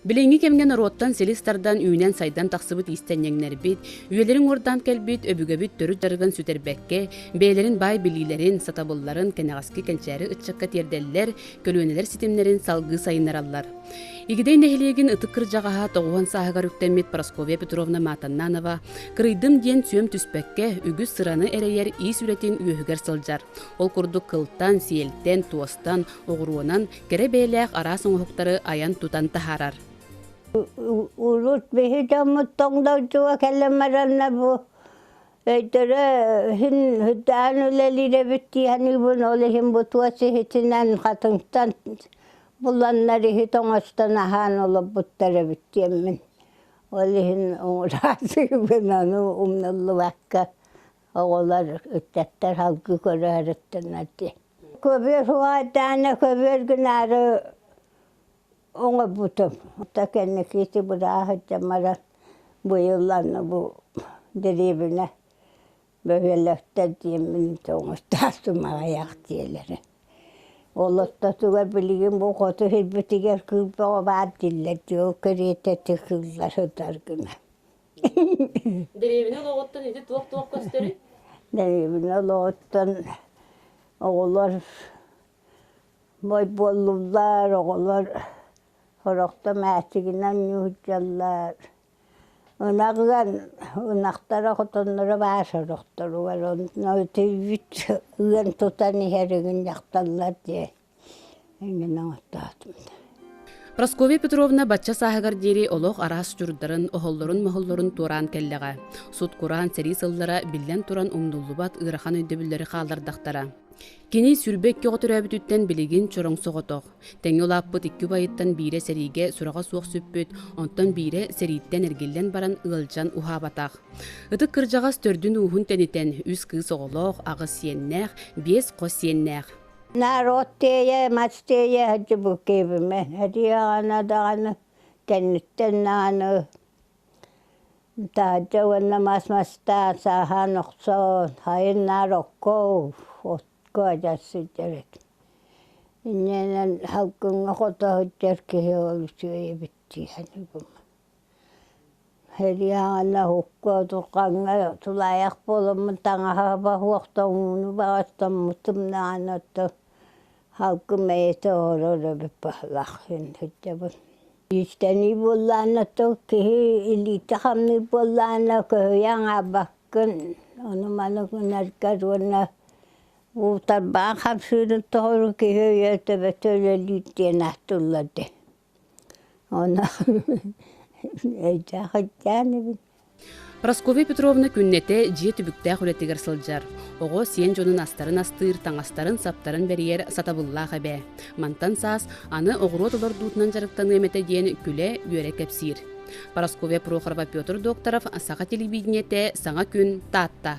Билиҥҥи кэмҥэ норуоттан силис тардан үүнэн-сайдан тахсыбыт иистэнньэҥнэрбит, үйэлэрин уордаан кэлбит өбүгэбит төрүт дьарыгын сүтэрбэккэ, бэйэлэрин баай билиилэрин, сатабылларын кэнэҕэски кэнчээри ыччакка тиэрдэллэр, көлүөнэлэр ситимнэрин салгыы сайыннараллар. Игидэй нэһилиэгин ытык кырдьаҕаһа тоҕуһан сааһыгар үктэммит Прасковья Петровна Матаннанова кырыйдым диэн сүөм түспэккэ, үгүс сыраны эрэйэр иис үлэтин үөһүгэр сылдьар. Ол курдук кылтан, сиэлтэн, туостан, оҕуруонан кэрэ бэйэлээх араас оҥоһуктары айан-тутан таһаарар. Урут биһи дьоммут тоҥдойдуга кэлэн баранна бу өйдөрө иһин үрдээн үлэлиир эбит дии саныыбын. Ол иһин бу туос иһитинэн хатыҥтан буланнар иһит оҥостон аһаан олорбуттар эбит диэммин. Ол иһин уҥураатыыбын ону умнуллубакка оҕолор ыччаттар салгыы көрөөрүттэннэр дии. Көбүөр уһаайдаана көбүөр гынаары оҥорбутум. Оттон кэнники ити бырааһыдьан баран быйыл аны бу дэриэбинэ бөһүөлэктэр диэммин оҥостоостум аҕыйах дьиэлэри. Ол ортотугар билигин бу хоту сирбитигэр кыыл бөҕө баар дииллэр дии, ол кэриэтэ ити кыыллар сытар гына. Дэриэбинэ олоҕуттан ити туох-туох көстөрүй? Дэриэбинэ олоҕуттан оҕолор бой буоллуллар, оҕолор сорохто мээчигинэн ньуһдьаллар. Ынах ыан, ынахтара хотонноро баар сорохторугар онно ити ыан тутан иһэригин дьахталлар дии. Эҥин оҥортоотум. Прасковья Петровна бачча сааһыгар диэри олох араас чурдарын, оһоллорун-моһоллорун туораан кэллэҕэ. Сут-кураан сэрии сыллара биллэн туран умнуллубат ыарахан өйдөбүллэри хааллардахтара. Кини 22 оҕо төрөөбүтүттэн билигин чороҥ соҕотох. Тэҥҥэ улааппыт икки убайыттан биирэ сэриигэ сураҕа суох сүппүт, онтон биирэ сэрииттэн эргиллэн баран ыалдьан уһаабатах. Ытык кырдьаҕас төрдүн-ууһун тэнитэн, үс кыыс оҕолоох, аҕыс сиэннээх, биэс хос сиэннээх. Народ тиэйэ, мас тиэйэ сылдьыбыккыыбын Эдиэҕинэ даҕаны, кэнниттэн даҕаны таһырдьа уонна мас мастаан сааһаан охсон, сайын наар окко, отко адьас сылдьар этим. Инньэнэн салгыҥҥа хото сылдьар киһи ол үчүгэй эбит дии саныыбын. Сэрии укка дурҕаҥҥа тулаайах буоламмын таҥаһа баһуох тоҥууну баҕастаммытым даҕаны оттон халкым бэйэтэ олорор эбит баһылаах сылдьабын. Иистэнии буоллаҕына оттон киһи илиитэ хамныыр буоллаҕына көһүйэ аҥаабаккын ону-маны гынаргар уонна уу тарбаҕын хамсыырын тоҕору киһи өйө төбөтө үлэлиир диэн ааттыыллар дии. Ону өйдөөх өйдөөн эбит. Прасковья Петровна күннэтэ дьиэ түбүктээх үлэтигэр сылдьар. Оҕо сиэн дьонун астарын астыыр, таҥастарын-саптарын бэрийэр сатабыллаах эбээ. Мантан саас аны оҕуруот олордуутунан дьарыктаныам этэ диэн күлэ-үөрэ кэпсиир. Прасковья Прохорова, Петр Докторов, Саха телевидениетэ, Саҥа күн, Таатта.